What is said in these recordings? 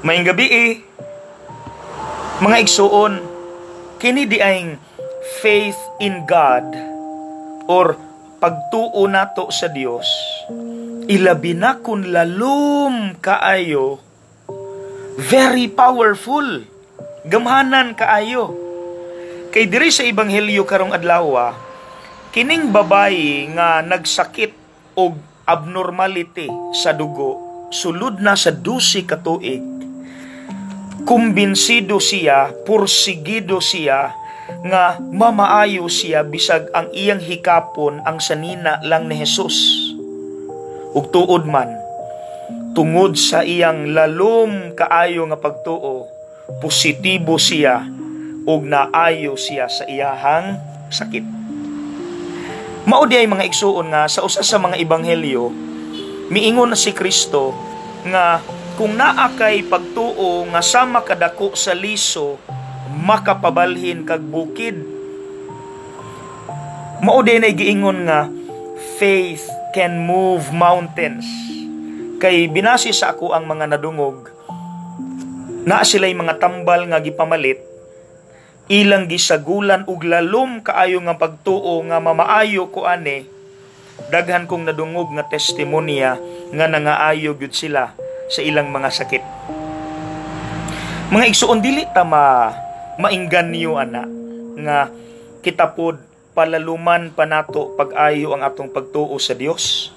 Maayong gabii. Mga igsuon, kini diay faith in God or pagtuo nato sa Dios, ilabi na kun lalom kaayo, very powerful, gamhanan kaayo. Kay diri sa ebanghelyo karong adlaw, kining babayi nga nagsakit og abnormality sa dugo sulod na sa 12 ka tuig, kumbinsido siya, pursigido siya nga mamaayo siya bisag ang iyang hikapon ang sanina lang ni Jesus. Ug tuod man, tungod sa iyang lalom kaayo nga pagtuo, positibo siya ug naayo siya sa iyahang sakit. Mao diay, mga igsuon, nga sa usa sa mga ebanghelyo, miingon na si Kristo nga kung naa kay pagtuo nga sama kadako sa liso, makapabalhin kag bukid. Mao diay na giingon nga faith can move mountains. Kay binasi sa ako ang mga nadungog, naa sila'y mga tambal nga gipamalit, ilang gisagulan og lalom kaayo nga pagtuo nga mamaayo ko ani. Daghan kong nadungog nga testimonya nga nangaayo gyud sila sa ilang mga sakit. Mga igsuon, dili ta maingganyo ana nga kita pod palaluman pa nato pag-ayo ang atong pagtuo sa Dios?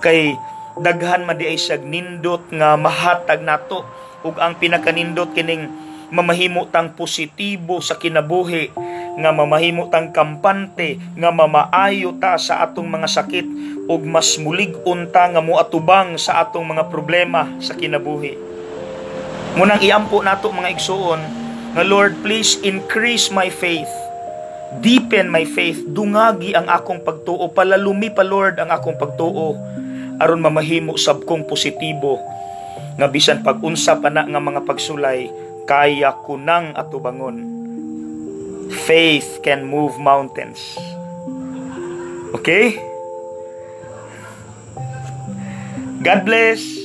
Kay daghan man diay siyag nindot nga mahatag nato, ug ang pinakanindot kining mamahimo tang positibo sa kinabuhi, nga mamahimo tang kampante nga mamaayo ta sa atong mga sakit ug mas mulig-on ta nga moatubang sa atong mga problema sa kinabuhi. Munang iampo nato, mga igsuon, nga "Lord, please increase my faith. Deepen my faith. Dungagi ang akong pagtuo. Palalumi pa, Lord, ang akong pagtuo aron mamahimo sab kong positibo nga bisan pag-unsa pa na nga mga pagsulay, kaya ko nang atubangon." Faith can move mountains. Okay? God bless.